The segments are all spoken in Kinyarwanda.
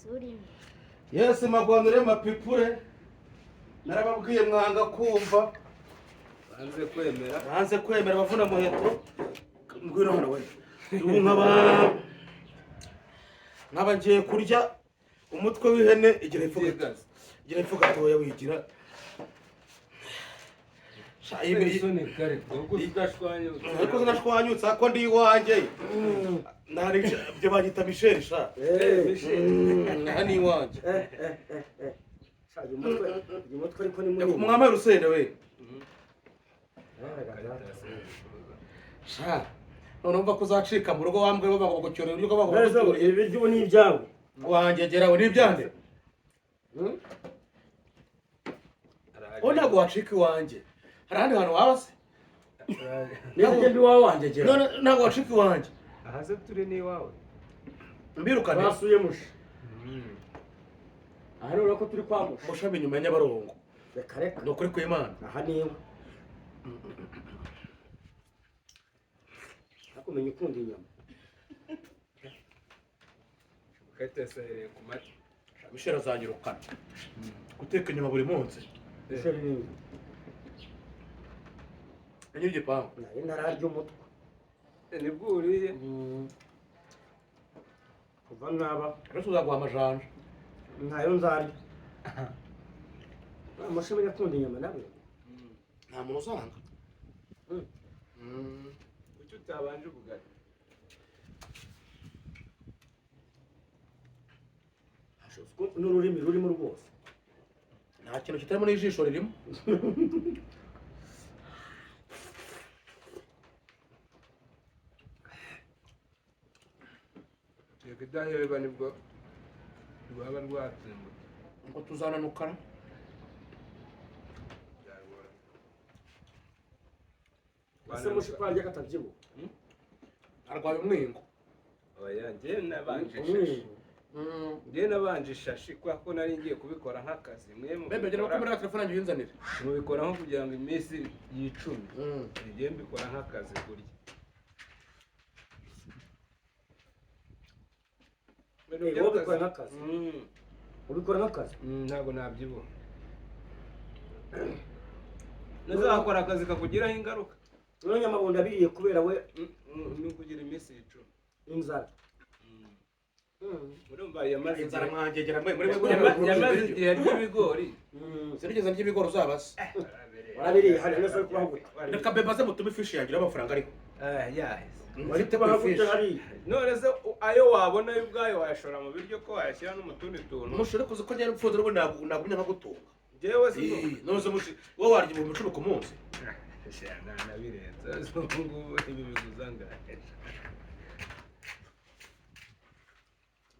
Isura imwe. Yes, magwanure mapipure, narababwiye mwanga kumva. Banze kwemera. Banze kwemera, bavuna muheto. Ngwino hano we. Ubu nkaba ngiye kurya umutwe w'ihene. Igira epfo gato. Byigase. Igira epfo gatoya wigira. Sha, iyi Isoni kare ubwo udashwanyutse. Ariko sinashwanyutse ko ndi iwanjye. Nari ibyo banyita Michel sha. Michel. Aha ni iwanjye. Sha, uyu mutwe ariko ni munini. Mwambaye urusenda we. Data. Sha, none umva ko uzacika mu rugo wambwe bavuga ngo bagucyurira uburyo bavuga Neza, bagucyuriye. ibi biryo ubu ni ibyawe. Wanjye gera we n'ibyande. Wowe ntabwo wacika iwanjye. Hari ahandi hantu waba se? Neza njye iwawe wanjye gera. None ntabwo wacika iwanjye. Aha se turi ni iwawe? Mbirukane. Basuye musha. Aha ni urabona ko turi kwa musha. Mushami inyuma ya Nyabarongo. Reka reka. Ni ukuri kw'Imana. Aha ni iwe. Ariko umenya ukunda inyama. Kayitesi ahereye ku mata. Michel azanyirukana. Guteka inyama buri munsi. Michel ni inyama. Ni igipangu. Nari ntararya umutwe. Nibwo uriye? Kuva naba. Uretse uzaguha amajanja. Ntayo nzarya. Musha umenya akunda inyama nawe. Nta muntu uzanga. Kuki utabanje ubugari? N'ururimi rurimo rwose. Nta kintu kitarimo, n'ijisho ririmo. Reka idaheba nibwo rwaba rwatsimbutse. Ngo tuzananukana. Byagora. Ese musha ko arya katabyibuha? Arwaye umwingo. Oya, njye nabanje ishashi. Umwingo. Njye nabanje ishashi kubera ko nari ngiye kubikora nk'akazi. Mwe Bebe, gera mubikora kuri telefone yanjye uyinzanire. Mubikora nko kugira ngo iminsi yicumi. Njye mbikora nk'akazi kurya. Wowe ubikora nk'akazi? Ubikora nk'akazi? Ntabwo nabyibuha. Ntuzakora akazi kakugiraho ingaruka. None nyamabondo abiriye kubera we. Ni ukugira iminsi 10. Inzara. Urumva yamaze Inzara igihe mwangegera mwe muri yamaze igihe arya ibigori. Sinigeze ndya ibigori, uzabase. Warabiriye hari neza uri kubahuguta. Reka bebe aze mutume ifishi yanjye y'amafaranga ariho. Ah, yaheze. Wari Mfite ku kubahuguta ifishi. hariya. None se ayo wabona yo ubwayo wayashora mu biryo ko wayashyira no mu tundi tuntu? Mushore kuzi ko njye mfuze n'ubundi nagumye nkagutunga. Njyewe si Ii, none se mushi wowe warya 10,000 ku munsi? Nabirenze. Ubu ngubu ibi biguza angahe?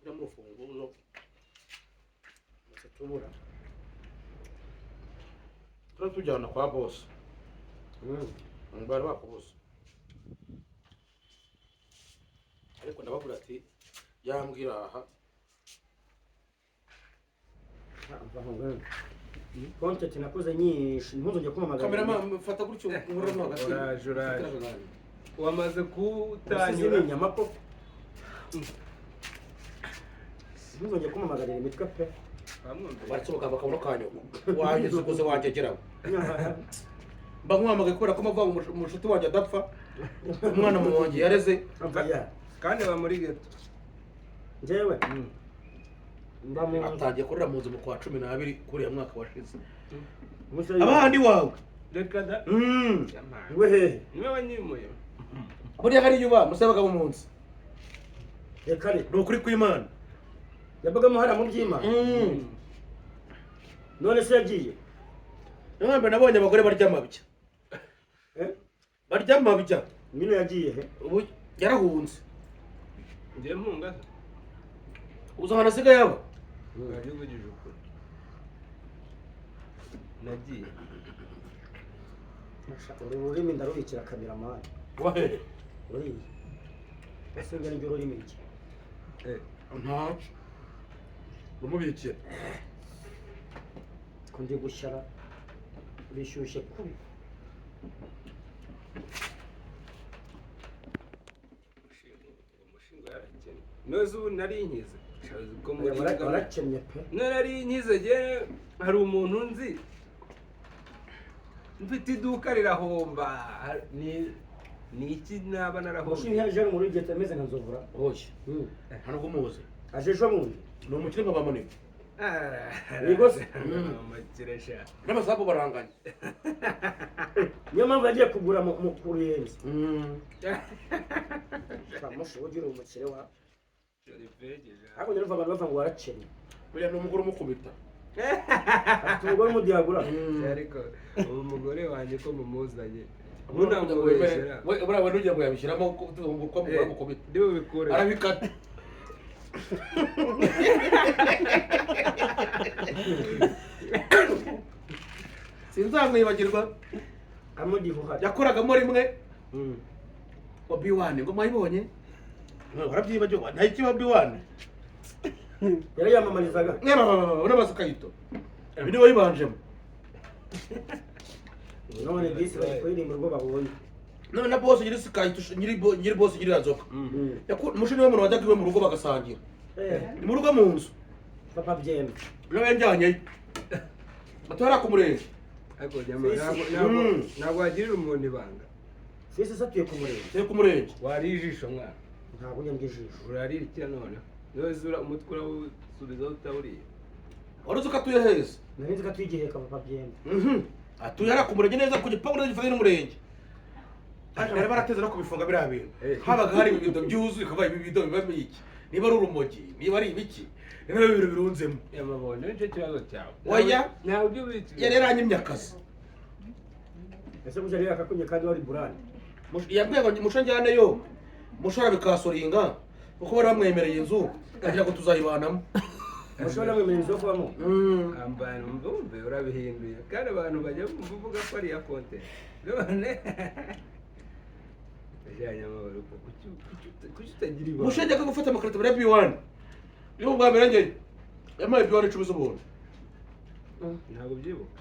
Ujya mu rufunguzo. Gusa tubura. Tuba tujyana kwa boss. Bari bakubuze. Ariko ndababwira ati yambwira aha. Content nakoze nyinshi, ntuzongere kumpamagara. Kameramani, fata gutyo nkuramo hagati. Uraje, uraje. Wamaze Usize kutanyura. ni inyama koko. Ntuzongere kumpamagarira imitwe pe. Bamwumvise. Baratsohoka bakabona kanyoko wanjye uguze wanjye geraho. Mba nkuhamagaye kubera ko mpavuga ngo umushuti wanjye adapfa, umwana mu wanjye yareze. Ya. Kandi aba muri ghetto. Njyewe mba mu nzu. Atangiye kurira mu nzu mu kwa 12 kuriya mwaka washize. Umusore. Abandi wawe. Reka da. Iwe hehe? Niwe wanyimuye. Buriya hariya uba musabaga mu munsi. Reka reka. Ni ukuri kw'Imana. Yabagamo hariya mu by'Imana? None se yagiye? Niyo mpamvu nabonye abagore barya amabya. Eh? Barya amabya. Nyine yagiye he? Ubu yarahunze. Njye mpunga. Uzi ahantu asigaye aba? Wabivugije ukuri. Nagiye. Uru rurimi ndarubikira kameramani. Wahehe? Ruriya ese ngo niryo rurimi rye? Eh, Ntacyo rumubikira. Ko ndi gushyara, bishyushye kubi. Umushinga, uwo mushinga yarakennye. None ubu nari nkize. Uzi ko muri Warakennye pe. Nari nkize njye, hari umuntu nzi mfite iduka rirahomba. Ni iki naba narahombye? Mushi yaje hano muri geta ameze nka nzovura. Oya, nta nubwo umuzi. Aje ejo bundi. Ni umukire nka Bamanike. Yego se. Umukire sha. N'abazamu baranganye. Niyo mpamvu yagiye kugura mu ku Ruyenzi. Sha mushi ugira umukire wa. Ariko njya numva abantu bavuga ngo warakennye. Buriya ni umugore umukubita. Afite umugore w'umudiyagura. Ariko ubu mugore wanjye ko mumuzanye, Buriya munamubeshyera. we nugira ngo yabishyiramo ko umugore amukubita. Ndi bubikure. Arabikata. Sinzamwibagirwa. Amudihuha. Yakoragamo rimwe ngo B1 ngo mwayibonye, warabyibagirwa, nta ikiba B1. Yarayamamarizaga. N'abasukayito ibi niwe wayibanjemo. None disi bari kuririmba urwo babonye. None na boss nyiri sikayito, nyiri boss nyiri nzoka, mushi niwe muntu wajyaga iwe mu rugo bagasangira. Ni mu rugo mu nzu. Papa byembe. Niwe yanjyanyeyo atari ku murenge. Ariko nyamara ntabwo wagirira umuntu ibanga. Sisi satuye ku murenge. Atari ku murenge. Wariye ijisho mwana? Ntabwo njya ijisho. Urarira iki none? Niwe zura umutwe urawusubizaho utawuriye. Wari uzi ko atuye heza? Nari nzi ko atuye igiheka papa byembe. Atuye hariya ku murenge neza ku gipangu neza gifatanye n'umurenge. Haje bari barateze no kubifunga biriya bintu. Habaga hari ibibido byuzuye, ukavuga ibi bibido bibamo iki? Niba ari urumogi, niba ari ibiki, niba ari ibintu birunzemo. Yamabonye nicyo kibazo cyawe. Oya. Ntabwo ibyo ubitse. Yari yaranyimye akazi. Ese kuja rero akakunye kandi wari burani. Yambwiye ngo musho njyaneyo, musho arabikasoringa kuko bari bamwemereye inzu agira ngo tuzayibanamo. Mushobora namwemerera inzu yo kubamo. Ambana umve urabihinduye kandi abantu bajya bumva uvuga ko ari iya konte none ajyanye amabaro kuki utagira ibanga? Musho yajyaga gufata amakarito ya B1 niba ubwa mbere njyeyo yampaye B1 10 z'ubuntu. Ntabwo ubyibuka.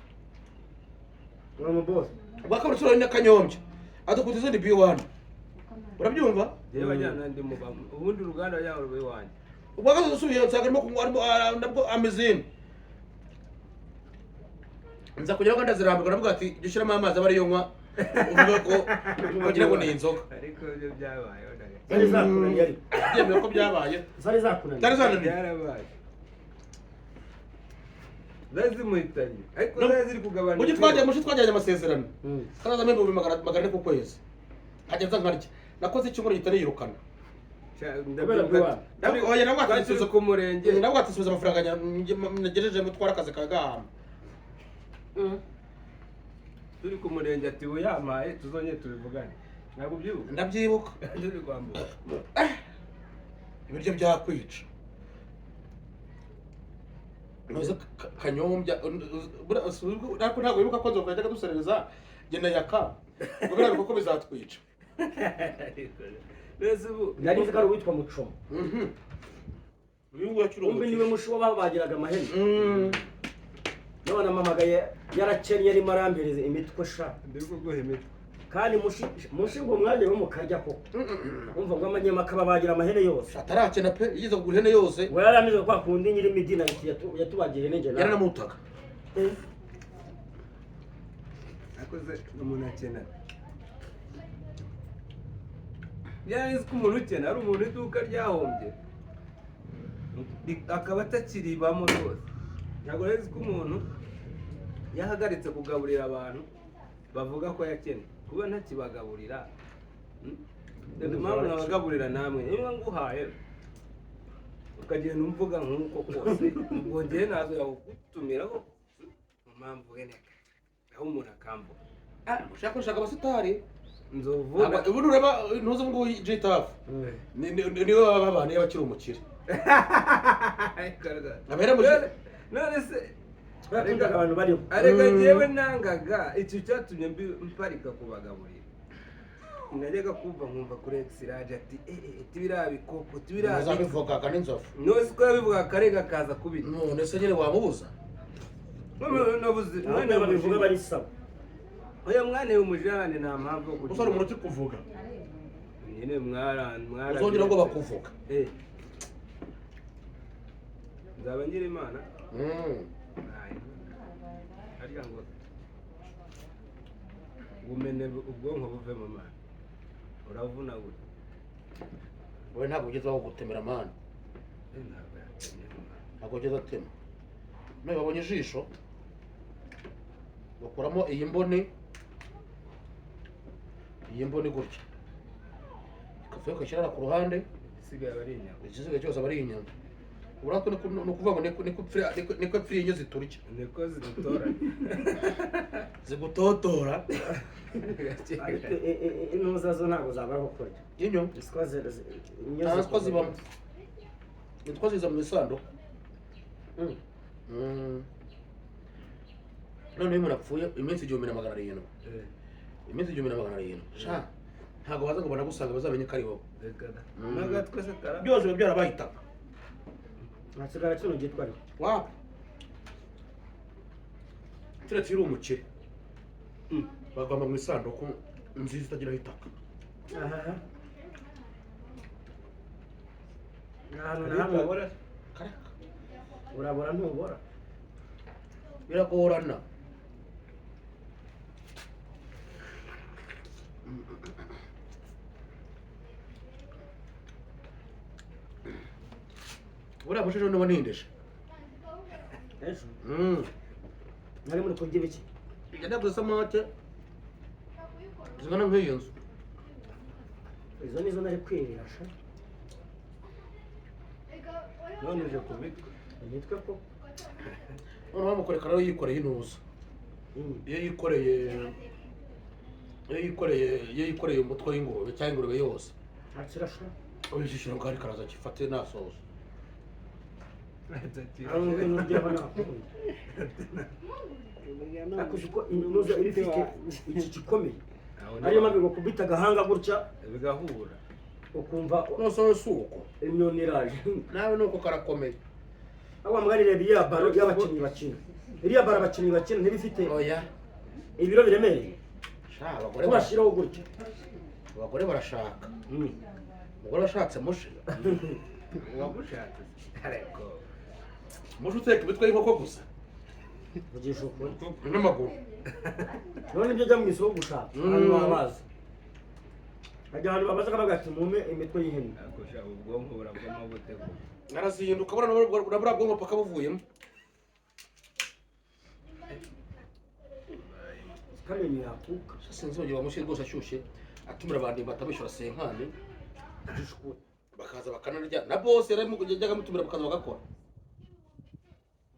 Uri umubosi. Ubwa kabiri turi na Kanyombya adukubita izindi B1, urabyumva? Njyewe bajyana ndi mu ubundi uruganda bajyana ruba iwanjye. Ubwa gatatu usubiye nsanga arimo kunywa arimo nabwo amizini, nza kugeraho kandi azirambirwa, aravuga ati jya ushyiramo amazi aba ariyo nywa uvuga ko wagira ngo ni inzoga. Ariko ibyo byabayeho ndagaye. Zari zakunaniye ariko. Byemeye ko byabaye. Zari zakunaniye. Zari zananiye. Byarabaye, zari zimuhitanye ariko No. zari ziri kugabanuka. Mujyi twajya mushi twajyanye amasezerano kazazamo 400,000 ku kwezi, nkajya nza nkarya, nakoze icyumweru gihita niyirukana. Kubera B1. Oya, nabwo ati turi ku murenge. Nabwo ati subiza amafaranga nagejeje mutwara akazi ka gahama. Turi ku murenge ati ubu yampaye tuzongere tubivugane, ntabwo ubyibuka? Ndabyibuka. Turi kwambuka. Ibiryo byakwica. Ntuzi Kanyombya, ariko ntabwo wibuka ko nzoka yajyaga duserereza genda yaka ngo biriya bikoko bizatwica. Mbese ubu Nari nzi ko ari uwitwa Mucoma. Uyu nguyu akiri Umbe niwe umukire. mushi wo babagiraga amahene. None amamagaye yarakennye arimo arampereza imitwe sha. Ndi kuguha imitwe. Kandi mushi mushi ngo mwajye mukarya koko. Umva ngo amanyamaka babagira amahene yose. Atarakena pe, yigeze kugura ihene yose. Ngo yaramize kwa kundi nyiri midina yatubagiye ihene njye nawe. Yaranamutaga. Akoze umuntu akena, yari ko umuntu ukena ari umuntu iduka ryahombye akaba atakiribamo rwose. Ntabwo rero ko umuntu yahagaritse kugaburira abantu bavuga ko yakennye kuba ntakibagaburira. Rero impamvu nabagaburira namwe, niba nguhaye ukagenda umvuga nk'uko kose, ubwo njyewe nazo kugutumiraho mu mpamvu wene aho umuntu akambuka. Ushaka gushaka abasitari. Nzovu. Ubu nureba ntuzi ubu ngubu G-Taff niwe baba babana iyo akiri umukire. Abera None se Twakundaga abantu bariho. Arega njyewe nangaga icyo cyatumye mparika kubagaburira, najyaga kumva nkumva kuri exirage ati eh eh tibiriya bikoko tibiriya. Uzabivugaga n'inzovu. None ko yabivuga akarega kaza kubirya. None se nyine wamubuza? None nabuze. None babivuga bari sawa. Oya mwana umujane nta mpamvu yo Gusa hari umuntu uri kuvuga. Nyine mwara mwara. Uzongera ngo bakuvuga. Eh. Nzaba ngira Imana. Mm. Harya ngo bumene ubwonko buve mu mana, uravuna buri. Wowe ntabwo ugeze aho gutemera, man. Ntabwo yatemye mu mana. Ntabwo ugeze atema. None babonye ijisho, bakuramo iyi mboni, iyi mboni gutya ikavuye, ugashyira ku ruhande. Isigaye aba ari inyama. Igisigaye cyose aba ari inyama. Uburatwa ni ukuvuga ngo niko pfiriye inyo ziturya. Niko zidutoranya. Zigutotora. Ariko intuza zo ntabwo zabaraho kurya. Inyo? Iswa inyo. Nta nswa zibamo, inswa ziza mu isanduku. Noneho iyo umuntu apfuye iminsi 1700, iminsi 1700, sha, ntabwo baza ngo banagusanga, bazamenye ko ari wowe. Reka da. N'agatwe se kara. Byose biba byarabayitaka. Hasigara kino gitwa ariko. Wapi, keretse iyo uri umukire, bagomba mu isanduku nziza itagiraho itaka. Aha nta hantu na hamwe. Ariko Karaka. Urabora ntubora. Biragorana. Buriya busheje niba nindeshe. Ejo mwari muri kurya ibiki? Njya naguze isamake zingana nk'iyi nzu. Izo nizo nari kwirira sha. None uje ku mitwe. Imitwe ko. Noneho bamukoreka rero yikoreye intuza. Iyo yikoreye umutwe w'ingurube cyangwa ingurube yose, Ntakira sha. uyishyura ngo karaza gifate nasoza. Hari ibintu uryaho nakunda, ariko uzi ko intuza iba ifite iki gikomeye, ariyo mpamvu igukubita agahanga gutya, bigahura. Ukumva Nose wowe si uko? Imyuna iraje. Nawe nuko karakomeye. Aho mugani, reba iriya baro y'abakinnyi bakina, iriya baro abakinnyi bakina ntibifite Oya. ibiro biremereye. Sha, abagore ko bashyiraho gutya. Abagore barashaka. Umugore washatse mushe. Uwagushatse se ariko? Mushe uteka imitwe y'inkoko gusa. Vugisha ukuri. N'amaguru. None ibyo ajya mu isoko gushaka, ahantu babaza, ajya ahantu babaza akavuga ati mumpe imitwe y'ihene. Ariko sha, ubwonko buravamo bute ko? Arazinduka buriya buriya bwonko paka buvuyemo. Kamenyo yakuka. Sinzi ugira mushe rwose ashyushye atumira abantu batabishyura senkani, Vugisha ukuri. bakaza bakanarya, na bose yajyaga amutumira bakaza bagakora.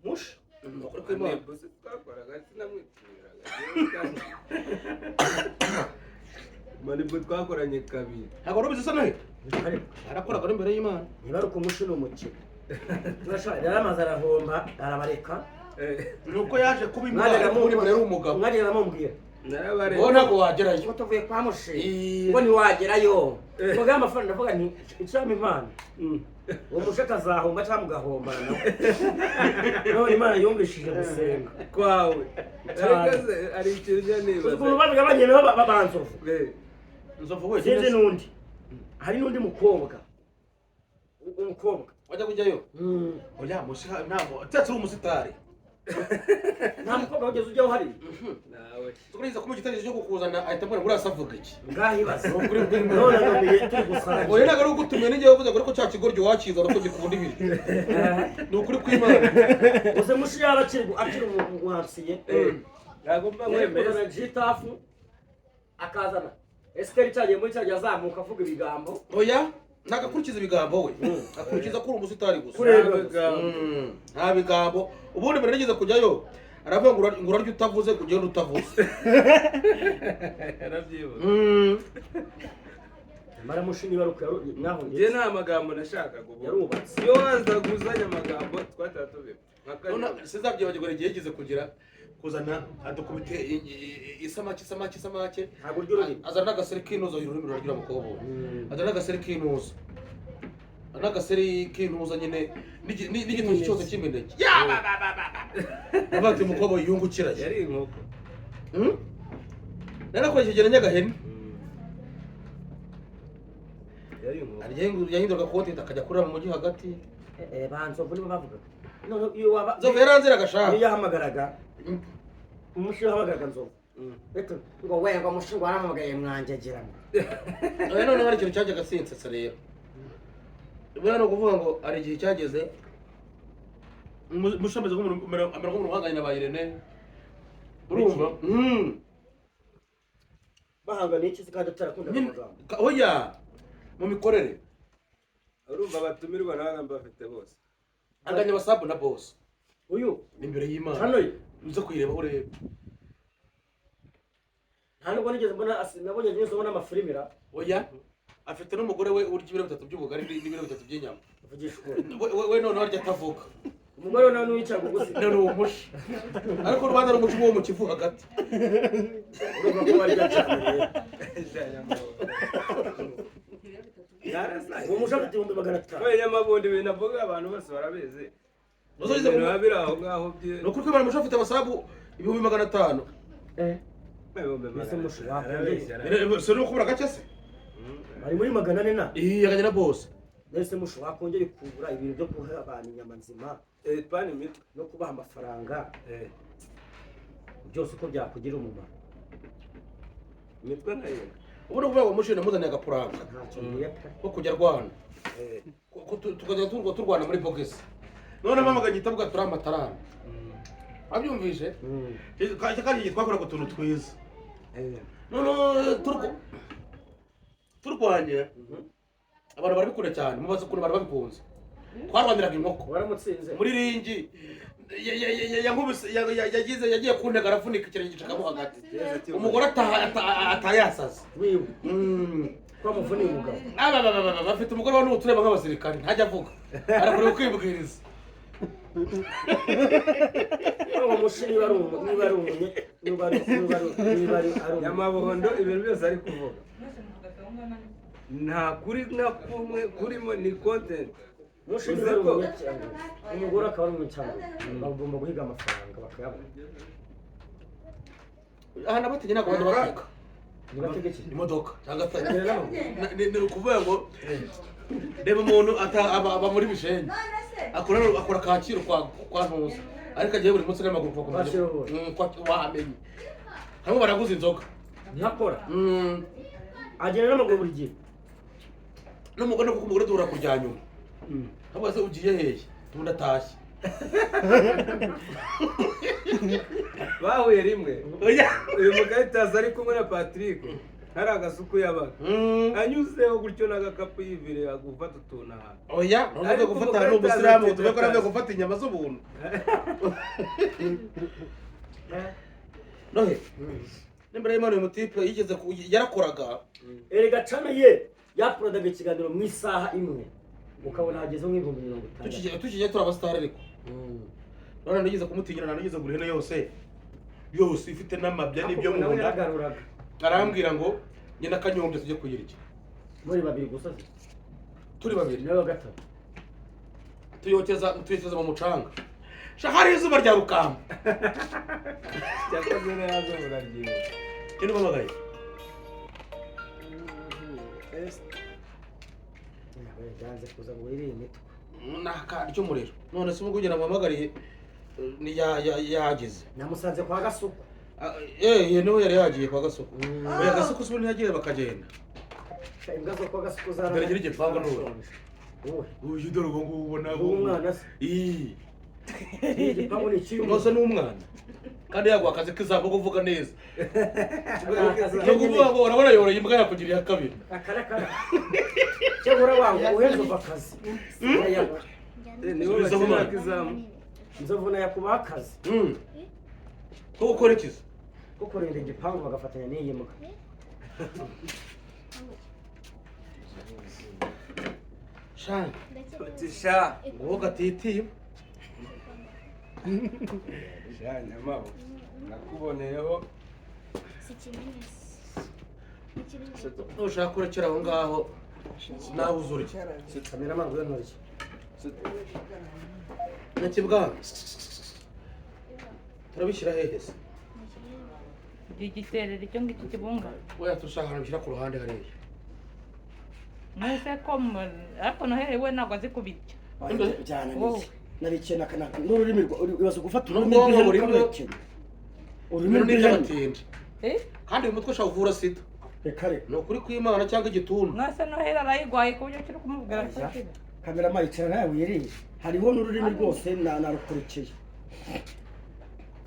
Musha. Ni ukuri kw'Imana. Ntego se twakoraga, sinamwitumiraga. Manibwo twakoranye kabiri. Ntabwo wari ubizi se nawe? Ariko Yarakoraga n'imbere y'Imana. Niba ari ukumushi ni umukino. Turashaka rero, amaze arahomba arabareka. Ni uko yaje kuba imana, Mwajyaga ariko ubundi yari umugabo. Mwajyaga mumubwira Narabareka. Wowe ntabwo wagerayo. ngo tuvuye kwa Mushi, Iye. ngo ntiwagerayo, ngo bwa amafaranga. Ndavuga nti icamo Imana, uwo mushe akazahomba cyangwa mugahombana nawe. None Imana yumvishije gusenga Kwawe. Cyane. Ariko se ari ikintu njya Uzi nibaza. ukuntu bavuga banyemeho babanzovu. Nzovu wese. Sinzi n'undi, hari n'undi mukobwa, umukobwa. Wajya kujyayo? Oya, mushi ntabwo utetse uri umusitari. Nta mukobwa wigeze ujyaho hariya. Nawe. Tukuririza kuma igitekerezo cyo kukuzana, ahita ambwira ngo uriya avuga iki? Ngaho ibaze. Ni ukuri bw'Imana. None ndumiye turi gusangira. Oya, ntabwo ari ugutumiye, n'igihe wavuze ngo ariko cya kigoryi wakizana ko gikunda ibiryo. Ni ukuri kw'Imana. Uze mushi yaba akiri umwansiye, Ntabwo mba yari nkwemeye. kuzana jitafu, akazana esiteri cyagiye muri cyagiye azamuka avuga ibigambo. Oya, ntabwo akurikiza ibigambo, we akurikiza ko uri umusitari gusa. Kureba. Nta bigambo. Ubundi mbere nigeze kujyayo, aravuga ngo ngo urarya utavuze, ugenda utavuze. Yarabyibuka. Nyamara mushi niba ari uko naho Njye nta magambo nashakaga ubu. Yarubatse. Iyo wazaga uzanye amagambo twataba tubiba. None sinzabyibagirwa igihe yigeze kugira kuzana adukubite isamake, isamake, isamake. Ntabwo urya ururimi. Azana n'agaseri k'intuza, ururimi ruragira mukobwa. Azana n'agaseri k'intuza, n'agaseri k'intuza nyine n'igitoki cyose cy'imineke. Ndavuga ati umukobwa yungukiraye. Yari inkoko. Narakoresheje igihe nyagahene. Yari inkoko. Yahinduraga konti akajya kurira mu mujyi hagati. Banzovu nibo bavugaga. None iyo waba Nzovu yaranzira agashaka. Iyo yahamagaraga Umushi, yahamagaraga Nzovu. Reka ngo we, ngo Mushi ngo warampamagaye mwanjyegerana. Oya, noneho hari ikintu cyajyaga sinsetsa rero. Buriya ni ukuvuga ngo hari igihe cyageze Mushi ameze nk'umuntu, amera nk'umuntu uhanganye na ba Irene, urumva? Bahanganiye iki se kandi atarakundaga Nyine- amagambo? Oya, mu mikorere. Urumva abatumirwa nawe mbafite bose. Anganya abasabu na boss. Uyu imbere y'Imana. Hano ye. Uze kuyireba urebe. Nta nubwo nigeze mbona nabonye nigeze mbona amafirimira. Oya, afite n'umugore we urya ibiro 3 by'ubugari n'ibiro 3 by'inyama. Uvugisha ukuri? We noneho arya atavuga. Umugore we nawe niwicara bugufi. None uwo Mushi, ariko urubanza rw'umushi wo mu Kivu hagati. Urumva ko warya cyane rero. Uwo Mushi afite 500,000. We Nyamabundi, ibintu avuga abantu bose barabizi. Uzageze Ibintu biba biri aho ngaho bye. Ni ukuri kwibana, Mushi afite abasabu 500,000. Mbese Mushi Arabeshya, wakongeye? arabeshya. Si ni ukubura gake se? Bari muri 400 na. Iyi anganya na boss. Mbese Mushi wakongeye kugura ibintu byo guha abantu inyama nzima Eh, pani imitwe. no kubaha amafaranga byose uko byakugirira umumaro? Imitwe nayo. Ubu ni ukuvuga ngo Mushi namuzaniye agapuranga Ntacyo mbwiye pe. ko kujya arwana. Ko tukajya turwana muri bogisi. None mama akagita avuga turi amatarama, abyumvishe. Kandi igihe twakoraga utuntu twiza, noneho turwanye abantu barabikunda cyane. Mubaze ukuntu bari babikunze. Twarwaniraga inkoko. Waramutsinze? Muri ringi yankubise, yagize, yagiye kuntega aravunika, ikirenge gicikamo hagati. Umugore ataha yasaze. Wiwe ko wamuvuniye umugabo? Aba bafite umugore we n'utureba nk'abasirikare, ntajya avuga, arakureba kwibwiriza. Uwo Mushi niba ari umunye niba ari Nyamabondo, ibintu byose ari kuvuga nta kuri na kumwe kurimo, ni content. Mushi niba ari umunyacyangwe, umugore akaba ari umunyacyangwe, bagomba guhiga amafaranga bakayabona. Aha nabategeye, ntabwo bajya bateka. Nibategeke. Imodoka cyangwa Agenda n'amaguru. Ni ukuvuga ngo reba umuntu aba muri Bishenyi, akora Kacyiru kwa Ntuza, ariko agiye buri munsi n'amaguru kuva ku mujyi. Kacyiru hose. Wahamenye hamwe baraguza inzoga. Ntihakora. Agenda n'amaguru buri gihe. N'umugore, kuko umugore duhura kurya nyuma. Ntabwo se ugiye hehe? Tubundi atashye. Bahuye rimwe. Oya. Uyu mukaritasi ari kumwe na Patrick, hari agasuku yabaga anyuzeho gutyo n'agakapu, yivire gufata utuntu ahantu. Oya, ntuze Ariko gufata umugore ni umusilamu atazi. tuve ko aravuye gufata inyama z'ubuntu. Nohe nimbere y'Imana, uyu mutipe yigeze yarakoraga. Erega cana ye yapurodaga ikiganiro mu isaha imwe, ukabona hagezeho nk'60,000. Tukijya turi abasitari, ariko none nigeze kumutinyira, nigeze kugura ihene yose yose ifite n'amabya n'ibyo mu Nawe nda. yaragaruraga. Arambwira ngo njye na Kanyombya tujye kuyirya. Muri babiri gusa se? Turi babiri. Nawe wa gatatu. Tuyoteza mu mucanga sha, hari izuba rya rukamba. Cyakoze neza, uraryibuka. Cyane umpamagaye. Byanze kuza ngo wirire imitwe. Ni aka ry'umuriro. None se ubwo ugenda muhamagariye, ni yageze. Namusanze kwa Gasuku. Ah, niwe yari yagiye kwa Gasuku. Oya, Gasuku si ntiyagiye bakagenda. Sha, imbwa zo kwa Gasuku zara. Dore gira igipangu n'ubu. Wowe. Uyu dore ubu ngubu ubona. Ubu umwana se? Ii. Igipangu ni icy'uyu. Unoze n'umwana kandi yaguha akazi k'izamu ko kuvuga neza. Akazi Ni ukuvuga ngo urabona yoroye imbwa yakugiriye kabiri. Akarakara cyangwa wanga uhenze uva akazi. Nibo Subiza bakina vuba. k'izamu. Nzovu nayakubaha akazi Ko gukora ikiza. ko kurinda igipangu bagafatanya n'iyi mbwa. Sha. Uti sha. Ngo gatitiye. Sha Nyamabo, nakuboneyeho. Nushaka kurekera aho ngaho nawe uzurya. Kameramani we ntoryi. Nyakibwana, turabishyira hehe se? Igiterero icyo ngicyo kibunga. Oya, turashaka ahantu bishyira ku ruhande hariya. Mwese ko ariko Noheli we ntabwo azi kubirya. Byananiye. Wowe. Nabikena kana n'ururimi ibaze gufata ururimi N'ubwonko rw'ihene burimo- ukaruhekenya. Ururimi Ibintu ni rw'ihene. iby'abatindi. Eh? Kandi uyu mutwe ushobora kuvura sida. Reka reka. Ni ukuri kw'Imana cyangwa igituntu. Mwese Noheli arayigwaye ku buryo kiri kumubwira ko akira. Kamerama yicara nawe wirinde. Hariho n'ururimi rwose narukurikeye.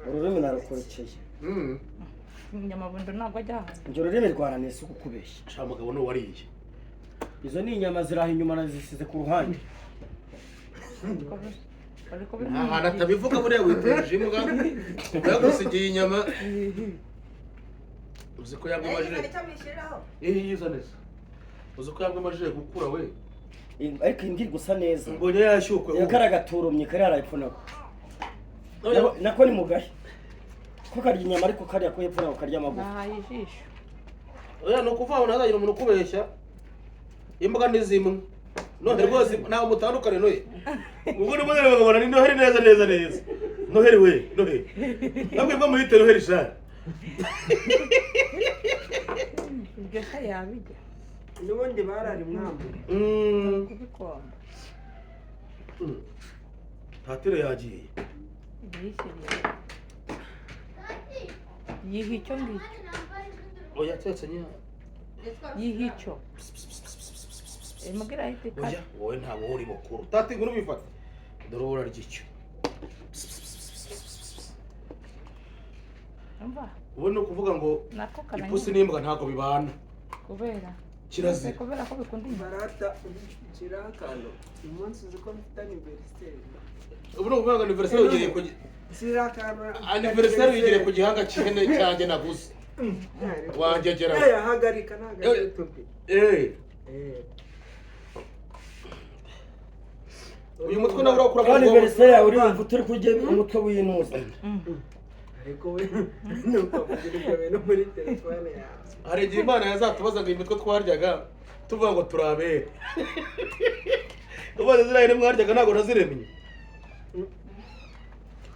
Ururimi narukurikeye. Inyamabundo ntabwo ajya ahantu. Njye ururimi rwaranese ukukubeshya. Sha mugabo ni uwariye. Izo ni inyama ziraha inyuma nazisize ku ruhande. Bari Ahantu atabivuga buriya witeje imbwa. Yagusigiye inyama. Uzi ko yabwo amajire. Iyi yiza neza. Uzi ko yabwo amajire gukura we. Ariko iyi ngiyi gusa neza. Mbonye yashyukwe. Iyo karagaturumye kari hariya nako. Nako ni mugahe. Ko karya inyama ariko kariya ko hepfo nako karya amagufa. Nahaye ijisho. Oya ni ukuvuga ngo ntazagira umuntu ukubeshya. Imbwa ni zimwe. None rwose ntawe mutandukane noye. Ubwo ni mbona bakabona ni Noheli neza neza neza. Noheli we, Noheli. Nabwo bwo muhite Noheli sha. Ibyo se yabijya. N'ubundi barari mwambuye. Kubikomba. Tatire yagiye. Yishyiriye. Yiha icyo ngicyo. Oya tsetse nya. Yiha icyo. Imbwa irahita ikata. Oya wowe ntabwo uri mukuru. Tati nguru bifata. Dore wowe urarya icyo. Umva. Ubu ni ukuvuga ngo Nako kananyiye. ipusi n'imbwa ntabwo bibana. Kubera. Kirazira. Kubera ko bikunda inyama. Barata nshyiraho akantu umunsi uzi ko mfite aniveriseri. Ubu ni ukuvuga ngo anniversaire ugiye ku Nshyiraho akantu. anniversaire uyigiriye ku gihanga cy'ihene cyanjye naguze. Wangegera. Eh, hagarika ntabwo ari YouTube. Eh. Uyu mutwe nawe urakura Kandi mu bwonko. veriseri yawe uri turi kurya umutwe w'intuza. Ariko we ntukavugira ibyo bintu muri telefone yawe. Hari igihe Imana yazatubaza ngo iyi mitwe twaryaga tuvuga ngo turabere. Ubaze ziriya hene mwaryaga ntabwo naziremye.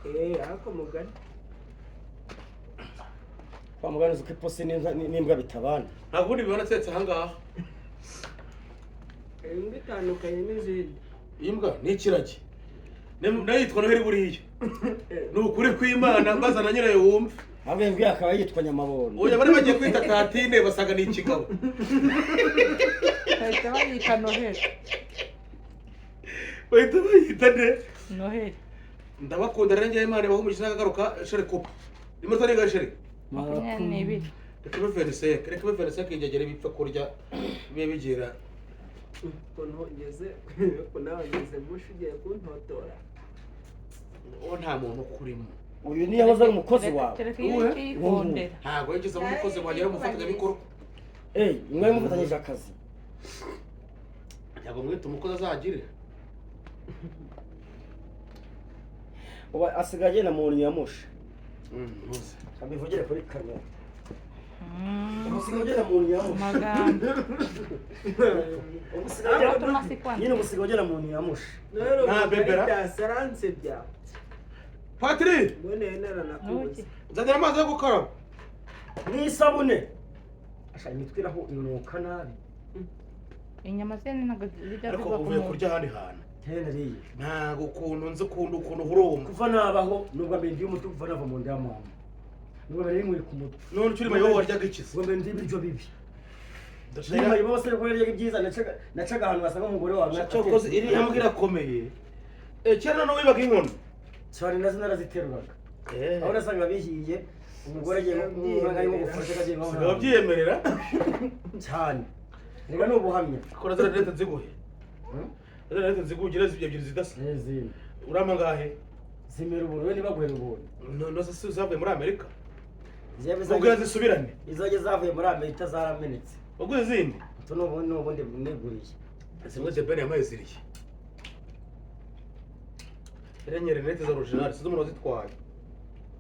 Eh, ariko mugani. Kwa muganga uzi ko ipusi n'imbwa bitabana. Ntabwo ubundi bibona tsetse aha ngaha. Imbwa itandukanye n'izindi. Imbwa ni ikiragi. Nayo yitwa Noheli buriya. Ni ukuri kw'Imana bazana nyirayo wumve. Ahubwo imbwa akaba yitwa nyamabondo. Oya bari bagiye kwita Tatine basanga ni ikigabo. Bahita bayita Noheli. Bahita bayita nde? Noheli. Ndabakunda rero njyewe Imana ibahe umugisha n'akagaruka shere kupa. Rimwe utari shere. 22. Reka ibe veriseke, reka ibe veriseke ingegere bipfa kurya bibe bigira. Ukuntu ngeze, ukuntu nawe ngeze mushi ugiye kuntotora. Uwo nta muntu ukurimo. Uyu niyo yahoze ari umukozi wawe. Kereka iyo ukiyikondera. Ntabwo yigeze aba umukozi wanjye yari umufatanyabikorwa. Eh, mwari mufatanyije akazi. Ntabwo mwita umukozi azagire. Ubu asigaye agenda mu nyamusha. Muze. Abivugire kuri kamera. Umusigaye ugenda mu nyamusha. Amagambo. Umusigaye ugenda Tumasikwana. nyine umusigaye ugenda mu nyamusha. Rero Nta bebera. Aransebya. Patiri, Mboneye naranakubuze. nzanira amazi yo gukaraba. N'isabune. Asha imitwe iraho inuka nabi. Inyama ze ntabwo zijya Ariko zigwa ku uvuye muntu. kurya ahandi hantu. Henry. Ntabwo ukuntu nzi ukuntu uhurumba. Kuva nabaho nubwo mbere ndi umuti kuva nava mu nda ya mama. Nubwo mbere nkuri ku mutwe. None ukiri mayobo waryaga iki se? Ubwo mbere ndi ibiryo bibi. Nyuma y'ubu bose ko yaryaga ibyiza nacaga ahantu wasanga umugore wawe Cyakoze iriya mbwa irakomeye. Eh, kera noneho wibaga inkono. Cyane nazo naraziteruraga. Aho nasanga bihiye umugore agiye arimo gufasha agiye nko Sigaho byiyemerera. cyane. Reka ni ubuhamya. Kora ziriya rinete nziguhe. Ziriya rinete nziguhe ugire ebyiri zidasa. N'izindi. Urama ngahe? Zimera ubuntu we ntibaguhere ubuntu. None se zavuye muri Amerika? Ziyaba Ubwo zisubirane. Izajya zavuye muri Amerika zaramenetse. Ubwo izindi. Utu ni ubundi niguriye. Zimwe Jebeni yampaye ziriye. Renyere rinete za original sinzi umuntu wazitwaye.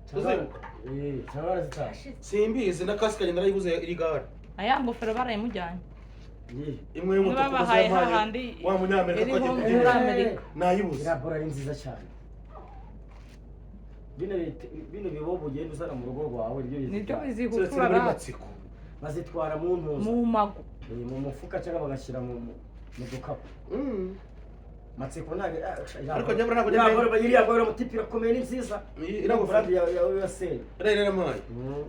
Tuzibuka. Eh, cyangwa barazitashye. Simbizi na kasike narayiguze iri gare. Aya ngofero barayimujyanye. Imwe y'umutuku Babahaye yampaye hahandi wa munyamerika iriho twagiye muri kubyina. Amerika. Nayibuze. Iriya bora ari nziza cyane. Bino bibobo ugenda uzana mu rugo rwawe nibyo Nibyo bizitwara. Keretse bizigutura muri ra matsiko. Bazitwara mu ntuza. mu mago. Mu mufuka cyangwa bagashyira mu dukapu. Matsiko ntabwo Ariko nyabura ntabwo iriya njya ngororero iriya ngororero mutipe irakomeye ni nziza. Iyi- Iriya brand ya USA. Rero yarampaye.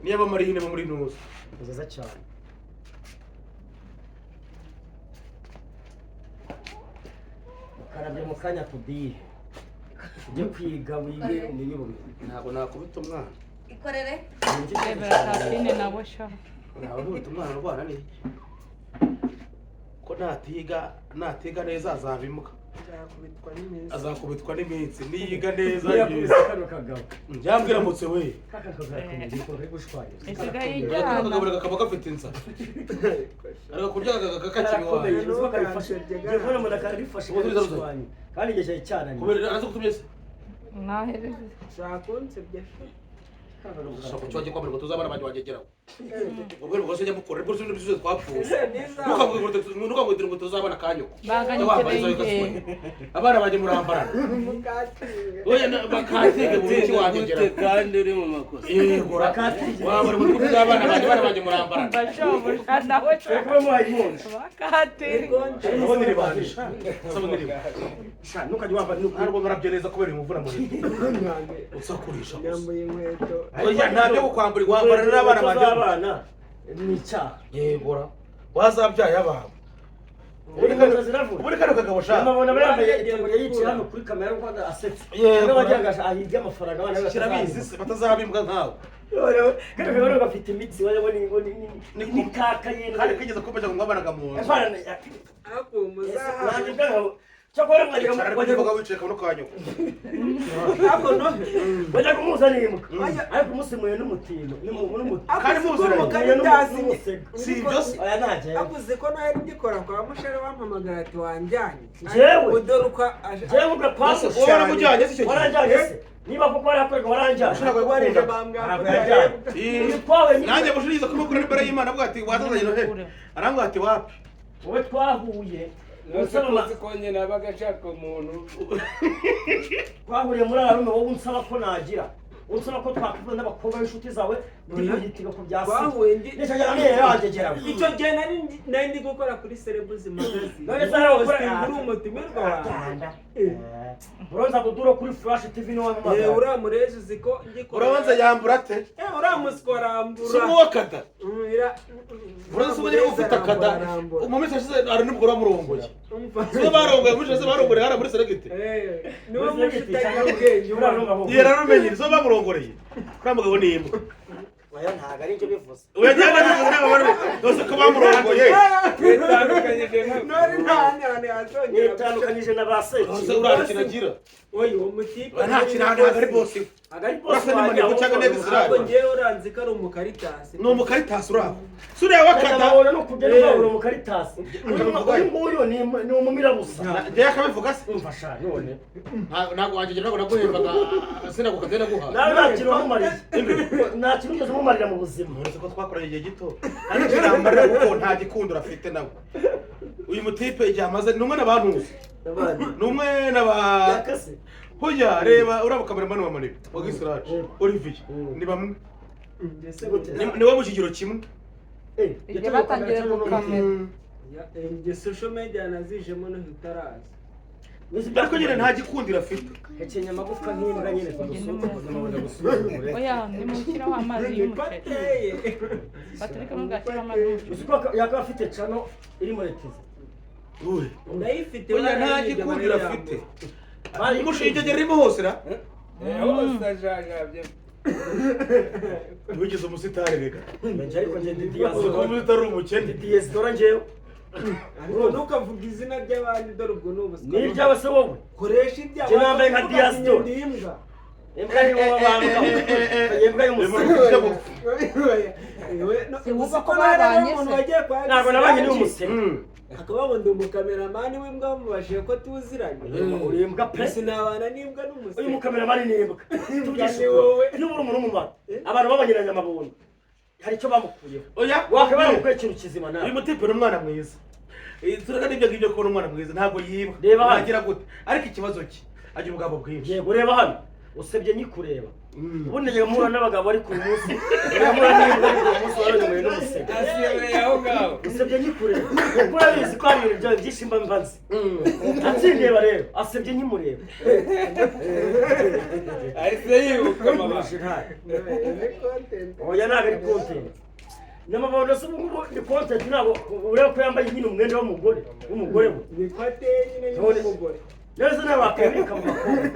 Niyo aba marine bo muri ntuza. Ni nziza cyane. Ukarabye mu kanya tudihe ujye kwiga wige umenye ubumenyi. Ntabwo nakubita umwana. Ikorere. Rebera Katine nawe sha. Ntabwo nkubita umwana urwana n'iki? Ko natiga neza azaba imbwa. Nzakubitwa n'iminsi. Azakubitwa n'iminsi niyiga neza. Yakubise kano kagabo. Njyambwiramutse we. Kaka kagabo karakomeye kari gushwanyuza. Isigaye Kano ijyana. kagabura kakaba gafite inzara. Ariko kurya kakiri Karakomeye iwawe. uzi ko karifashe ngiye kubona umuntu akarifashe Ubu turiza ruze. karishwanya kandi igihe cyari cyananiye. Kubera arazi kutumye se. Nahereze. Shaka unsebye. Shaka cyo kwambara ngo tuzabana banjye wagegeraho. Ubwo rwose njya mukora rwose ibintu byose twapfuye. Ese niza. Ntukavuge ngo tuzabana kanyoko. Banganya Wambaye izo ikirenge. gaswe. Abana banjye murambarana. Mukatinga. Oya bakatinge buri ki wagegeraho. Kandi uri mu makosa. Yego. Bakatinge. Wambara ngo tuzabana banjye abana banjye murambarana. Bashobuja nawe sha. Kuba muhaye inkonji. Bakatine. Sabone ribandisha. Sabone riba. Sha ntukajye wambara n'ukuri. Ntabwo marabye neza kubera imvura muri. Usakurisha gusa. Yambaye inkweto. Oya ntabyo kukwambura wambarana n'abana banjye. Z'abana ni icyaha. Yegora. Wazabyaye abawe. Inkweto ziravuna. Ubundi kano kagabo sha. Amabona aba yambaye itaburiya yicaye hano kuri kamera y'u Rwanda asetse. Yego. Niba wagira ngo ahige amafaranga abana be Kirabizi se batazabimbwa nkawe. Noneho kano kagabo gafite imitsi wagira ngo ni kaka yenda. Kandi kigeze kumbaza ngo ngabanaga mu nzu. Abana Ariko muzaha. wanjye bwaho cyakora mwajyaga Icara ariko uvuga wicaye kabuno ka nyoko. Ariko no. wajyaga umuzanira imbwa ariko umusimuye n'umutindo n'umuti Kandi muziranye. Mukaritasi. N'umusega. Si ibyo se. Oya ntagenda. Avuze ko nawe ngikora kwa Mushere wampamagara ati wanjyanye. Jewe. Udore uko aje. Jewe ubwo kwa Wowe waramujyanye se icyo gihe? waranjyanye se niba koko warakorega waranjyanye. Ushobora Kubarije gukunda. bambwira Ntabwo ko yajyanye. Ii. Twawe nyine. Nanjye mushiriza kumukura imbere y'Imana avuga ati wazazanye Noheli. Arambwira ati wapi? Wowe twahuye Nose unsaba kuzi ko njye nabaga nshaka umuntu. Twahuriye muri arume wowe unsaba ko nagira unsaba ko twakuvuna n'abakobwa b'inshuti zawe ndi kuhitiga ku bya Twahuye ndi nicyo gihe namenye yangegerawe. Icyo gihe nari ndi gukora kuri Celebuzi magazine. None se hari Hosting uri umutumirwa wanjye. Uronza kudura kuri Flash TV niwe Eh, wampamagara. uriya mureje uzi ko ngikora. Urabanza yambura ate? Eh, uriya muswa arambura. Si umuwa kada. Mm, ira- Uraza ubu nyine ufite akada. Arambura. Mu minsi yashize hari n'umugore wamurongoye. Umva. Sibo barongoye mu minsi yashize barongoreye hariya muri Selegite. Eh, niwe musha utagira ubwenge ubona. Yera rumenye sibo bamurongoreye. Uriya mugabo ni imbwa. Oya ntabwo ari ibyo bivuze. Oya njyewe ndabivuze niba bari dose ko bamurongoye. Witandukanyije nka None nta handi hantu yazongera. Nitandukanyije na ba Ese seki. uriya kintu agira. Oya, uwo mutipe. Nta kintu ntabwo ari bosi. Agari bosi Urasa n'imanigo cyangwa Ntabwo n'Israel. ngewe uranzi ko ari umukaritasi. Ni umukaritasi uriya. Si uriya w'akada. Ndabona no kugenda uzabura umukaritasi. Ukabivugayo. Uyu nguyu ni umumirabusa. Njyewe akabivuga se. Umva sha none. Ntabwo wanjye ntabwo naguhembaga sinagukaze naguhaye. Nawe nta kintu wamumariye. Nta kintu wigeze umumarira mu buzima. Uretse ko twakoranye igihe gito. Nta kintu nambarira kuko nta gikundiro afite nawe. Uyu mutipe igihe amaze ni umwe n'abantuzi. N'abandi. Ni umwe n'aba Yakase. Hoya reba uriya mukameramani wa Manibu wa Gisiraje Olivier ni bamwe. Mbese Gute? Ni wo mu kigero kimwe. Eh, Igihe batangiye gukamera. Njye social media nazijemo no hitaraza. Ariko nyine nta gikundiro afite. Hekenya amagufwa nk'imbwa nyine tugusuzuma gusuzugure. Oya nimushyiraho amazi y'umuceri. Pateye. Patrick mugashyiraho amazi y'umuceri. Uzi ko yakaba afite cano iri monetize. Uy. Ndayifite. Oya nta gikundiro afite. Umushinge ririmo hose ra. Hose ajajabye. Ntiwigeze umusitari rega. Njye ariko njye ndi Uzi ko diaspora. umusitari uri umukene. Ndi diaspora njyewe. Ariko ntukavuge izina ry'abandi dore ubwo ni ubuswa. Ni iryawe se wowe? Koresha ibyawe. Njye nambaye nka Uvuga ati, diaspora. Ndi imbwa. Imbwa ni wowe wambwa. Imbwa y'umusore. Si wumva ko Uzi ko hari babanye umuntu se? wagiye kwa Ntabwo nabanye Gisiraki, n'umusore. akaba ngo ndi umukameramani w'imbwa bamubajije ko tuziranye. Uri imbwa pe. Sinabana n'imbwa n'umusore. Uyu mukameramani ni imbwa. Tuvugishe Ni wowe. ukuri. Niba uri umuntu w'umumaro. Abantu babanyiranye amabondo. Hari icyo bamukuyeho. Oya Wakaba bamukuye ikintu kizima nawe. Uyu mutipe ni umwana mwiza. Tureka n'ibyo ngibyo kubona umwana mwiza ntabwo yiba. Reba hano. Ntagira gute. Ariko ikibazo cye agira ubugabo bwinshi. Yego reba hano. Usebye nyikureba. Ubundi njya mpura n'abagabo ariko uyu munsi mpura n'imbwa, ariko uyu munsi waranyoye n'umusego. Asibereye aho ngaho. Usebye nkikureba, kuko urabizi ko hari ibintu byawe byinshi mba mbazi. Atsindeba rero asebye nkimureba. Ahise yibuka mama. Oya, ntabwo ari content. Nyamabondo se ubu ngubu ni content? Ntabwo ureba ko yambaye nyine umwenda w'umugore, w'umugore we. Ni ko ateye nyine y'umugore. Neza nawe wakemeka mu bakobwa,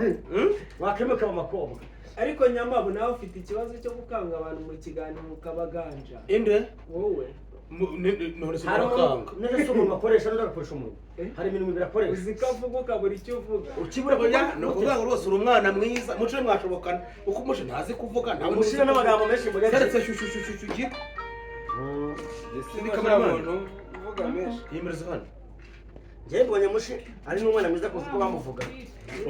wakemeka mu bakobwa. Ariko Nyamabo, nawe ufite ikibazo cyo gukanga abantu mu kiganiro ukabaganja. Inde? Wowe. None se Hari murakanga? umuntu neza se umuntu akoresha n'undi agakoresha umuntu, hari imirimo ibiri akoresha. Uzi ko avuga ukabura icyo uvuga. Ukibura. Oya, ni ukuvuga ngo rwose uri umwana mwiza, muce mwashobokana, kuko umuce ntazi kuvuga ntawe. Umushira n'amagambo menshi muri Keretse shyushyushyushyushyu. Ese Ni nta cameraman. muntu uvuga menshi. Yemereza hano. Njyewe mbonye Mushi ari n'umwana mwiza kurusha uko bamuvuga.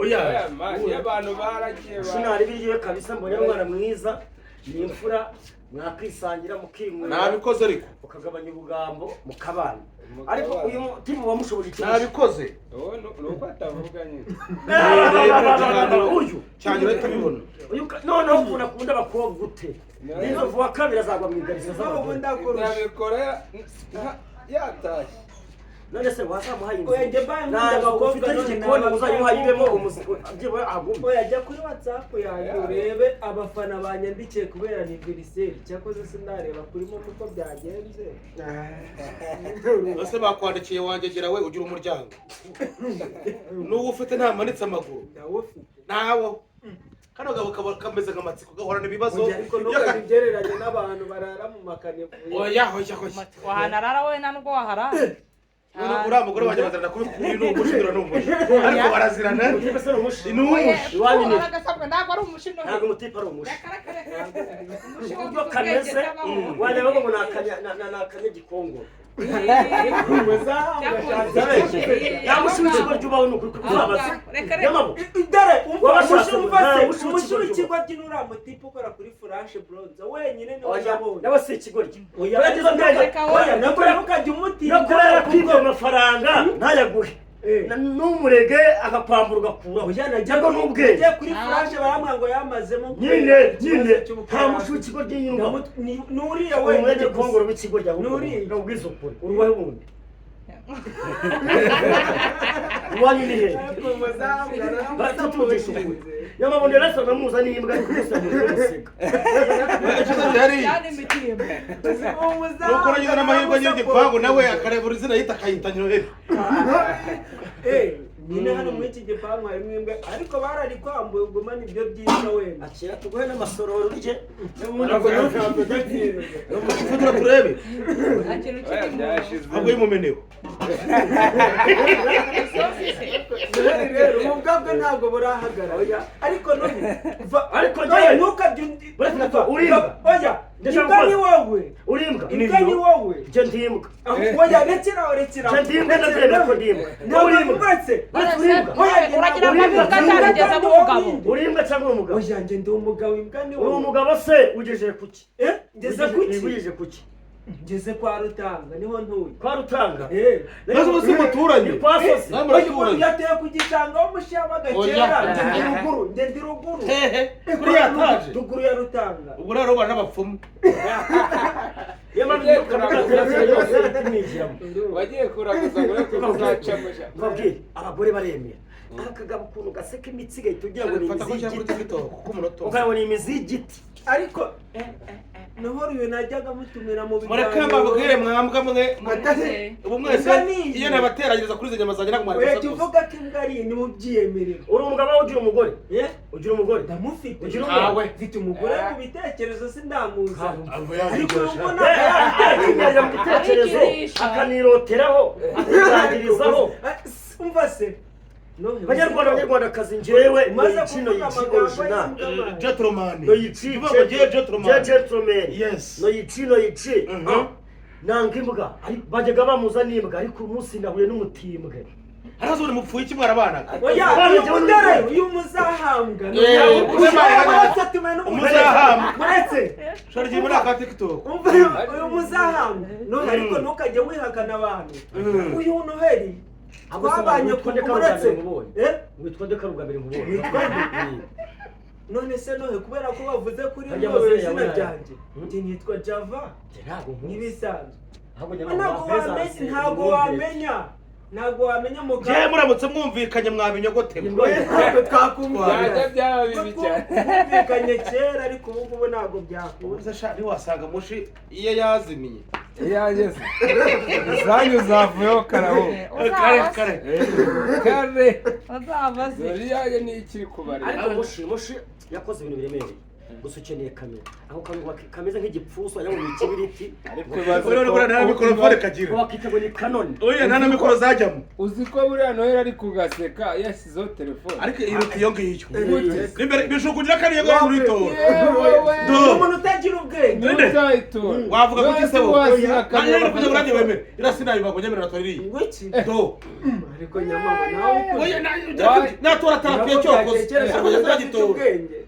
Oya. Oya, man, iyo abantu baragiye Mushi ntari biryo kabisa, mbonye ari umwana mwiza, ni imfura, mwakwisangira mukinywera. Nabikoze ariko. Mukagabanya ubugambo mukabana. Ariko uyu mutima wamushoboje iki? Nabikoze. Uwo ni uko atavuga nyine. Uyu Cyane, urahita ubibona. Uyu noneho ukuntu akunda abakobwa ute, n'inzovu wa kabiri azagwa mu igariso Ubu z'abagore. ndakurusha. Nabikora yatashye. None se wazamuhaye inzu? Oya, njye mbaye nkunda Nta nzu abakobwa ufite none n'igikoni nababwira uzayuha yibemo ko- byibura agume. Oya, jya kuri WhatsApp yanjye urebe abafana banyandikiye kubera anniversaire. Cyakoze sindareba kuri momo uko byagenze. Ese bakwandikiye wangegera we ugira umuryango n'uwo ufite ntamanitse amaguru? Ndawufite. Ntawo. Kano gabo kaba kameze nk'amatsiko, gahorana ibibazo. Oya, ariko ntukajye ugereranya n'abantu barara mu makanevu. Oya, oya, oya. Wahanarara wowe, nta nubwo waharara. None uriya mugore wanjye bazirana kubi kubi, ni umushi, ni umushi, ariko barazirana. Umutipe se ni umushi? Ni umushi. Iwanyu ni Aragasabwe, ntabwo ari umushi. Ntabwo umutipe ari umushi. Umushi Uburyo kameze wareba ngo ni akanyagikongoro. Nta mushi w'ikigo ryubaho, ni ukuri kuzabaza. Reka, reka. Nyamabo. Dore umva. Wabashatse Umushi, umva nta se mushi umushi w'ikigo. w'ikigo ry'inuriya mutipe ukora kuri Flash Bronze wenyine niwe Oya, nabonye. nawe si ikigoryi. Oya, Uragize ubwenge. Reka wowe. Oya, nako ntukajye umutinda. No kuba yarakwibye amafaranga ntayaguhe, n'umurege akakwambura ugakuraho. Oya, nagiye Nabwo ni ubwenge. Nagiye kuri Flash barambwira ngo yamazemo Nyine nyine cy'ubukorano. nta mushi w'ikigo ry'inyumba. Nuriya wenyine Umunyagikongoro w'ikigo rya Nuriya. Nubwiza ukuri, uruwahe wundi iwanyu ni hehe? Baratutugisha ukuri. Nyamabone yarasaga muza n'imbwa, ariko gusa muzi n'umusega. Ikibazo gihari Cyane imitimba. ni uko nagize n'amahirwe nyir'igipangu nawe akareba izina yita akayita Noheli. Nyine hano muri iki gipangu harimo imbwa, ariko bararikwambuye, ugumana ibyo byiza wenda. Akira tuguhe n'amasorori urye. Tugira turebe. Nta kintu Oya, kirimo. byashize. Ahubwo y'umumeneho. Isosi se. Rero ubu bwabwo ntabwo burahagarara, ariko none Ariko oya, njyewe- ntukajye undi. Uretse gato, urimbwa. Oya, Ndashaka imbwa ni kubaza. wowe. Urimbwa? Imbwa ni wowe. Njye ndimbwa. Oya, rekeraho, rekeraho. Njye ndimbwa, ndabyemera ko ndimbwa. Ntabwo Urimbwa. uretse. Uretse urimbwa. Uragira ngo imbwa atarigeze aba umugabo. Urimbwa cyangwa uri umugabo? Oya, njye ndi umugabo, imbwa ni Uri wowe. umugabo se ugejeje kuki? Eh, ngeze kuki? Ugejeje kuki? Ngeze kwa Rutanga, niho ntuye. Kwa Rutanga? Eh. Maze ubu si muturanye? Ni kwa sosi. Nawe muraturanye? Yateye ku gishanga aho mushiyabaga Oya. kera. Njye ndi ruguru, njye ndi ruguru. Hehe, kuri yataje? Ruguru ya Rutanga. Ubwo rero bana n'abapfumu. Niyo mpamvu imyuka yose tumwigiramo. Wagiye kuraguza ngo urebe ko uzacamo sha. Mbabwire, abagore baremera aka kagabo ukuntu gaseka imitsi igahita ugira ngo ni Fata ko imizi cyangwa kuri y'igiti. TikTok kuko umunota umwe. Ukabona imizi y'igiti. Ariko nohoro uyu najyaga mutumira mu Mureke mbabwire, mwambwa mwe. Atari- Ubu mwese Imbwa ni iyi. iyo nabateranyiriza kuri izo nyama zanjye ntabwo mwari Oya, jya gusakuza. uvuga ko imbwa ari iyi niba ubyiyemerera. Uri umugabo wowe, ugira umugore? Eh? Ugira umugore? Ndamufite. Ugira Ntawe. umugore? Mfite umugore mu bitekerezo, sindamuzana. Ariko Ariko ubu Akinyarira mu bitekerezo. Arikirisha. Akaniroteraho, akitangirizaho. Umva se Nohe, Banyarwanda, banyarwandakazi, njyewe umaze noyici kuvuga noyici amagambo original. y'imbwa. Gentleman. Noyici. Uvuga ngo ngiye gentleman. Gentleman. Yes. Noyici noyici. Mhm. Nanga imbwa. Bajyaga bamuza n'imbwa, ariko uyu munsi nahuye n'umutimbwe. Harazo uri mupfuye iki mwarabanaga? Oya, Bana, uyu njyewe mudere, n'umugore. uyu muzahambwa. Eh, Uretse atume n'umugore. Umuzahambwa. Muretse. Shora igihe muri aka TikTok. Umva, uyu muzahambwa. Nohe, ariko ntukajye wihakana abantu. Uyu Noheli Ahubwo se twabanye witwa nde ku ko ari ubwa muretse. mbere nkubonye? Eh? Witwa nde ko ari ubwa mbere nkubonye? Witwa nde? None se nohe kubera ko bavuze kuri Harya nowe amazina izina yawe ni ayahe? ryanjye, njye nitwa Java Njye ntabwo nkuzi. nk'ibisanzwe. Ahubwo njye ntabwo Ntabwo wamenya, wamenya, ntabwo wamenya, ntabwo wamenya mu Njyewe muramutse mwumvikanye mwabinyogote. Oya, ntabwo twakumvikana. Byajya byaba bibi cyane. Twumvikanye kera, ariko ubu ngubu ntabwo byakunda. Ubuze sha, ntiwasanga mushi iyo yazimiye. Iyanjye se izanyu zavuyeho karaho. Kare kare. Kare. Uzabaze. Dore iyanjye niyo ikiri kubarira. Ariko mushi yakoze ibintu biremereye, gusa ukeneye kamera, ako kantu kameze nk'igipfuso wagira ngo ni ikibiriti. Ariko ibaze Uriya ko- nta mikorofone kagira. Wakita ngo ni kanoni. Oya, nta na mikoro zajyamo. Uzi ko buriya Noheli ari kugaseka yashyizeho telefone. Ariko iruta iyo ngiyo. Gute? Imbere bishukugira kariya ngo uritora. Yewe we. Do. Umuntu utagira ubwenge. Niwe uzayitora. Wavuga ko Wese ugise wowe. wasiga Nanjye kamera. rero kugira ngo nanjye wemere. Iriya sinayibago nyemerera natora iriya. Ngo iki? Do. Ariko nyamama nawe ukuri. Oya, natora tarapiye cyokoze. Ariko njye Udafite sinagitora. ubwenge.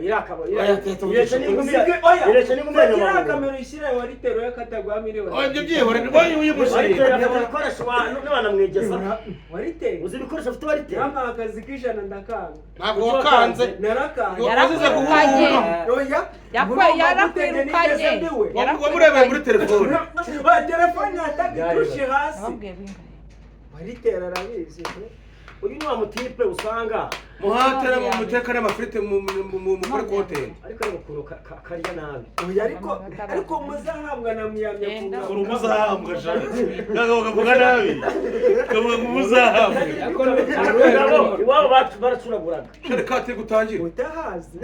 Irakaba. Oya, teta, Ireshya n'ingumi. Usige- oya, Ireshya n'ingumi ya kiriya nyamabumba. kamera uyishyire wariteruye katagwa miliyoni. Oya, ibyo byihore. Oya, uyimushire. Waritera afite ibikoresho n'abanamwegeza. Wariteye. Uzi ibikoresho afite waritera. Yampaye akazi k'ijana ndakanga. Ntabwo wakanze. Narakanze. Wazize Yarakwirukanye. guhura. Oya. Yarakwirukanye. Wamurebeye muri telefone. Oya, telefone yataga itushe hasi. Nababwiye bingahe? Waritera arabizi. Uyu ni wa mutipe usanga Muhatera mu muteka n'amafiriti mukore content. ariko ariko ukuntu karya nabi. Oya, ariko muzahabwa na muyamya Genda. Uri umuzahambwa sha. Kagabo kavuga nabi. Kavuga ngo umuzahambwa. Ariko ni uruhe Nabo rumuri? iwabo baracuraguraga. Shari kati gutangira. Utahazi.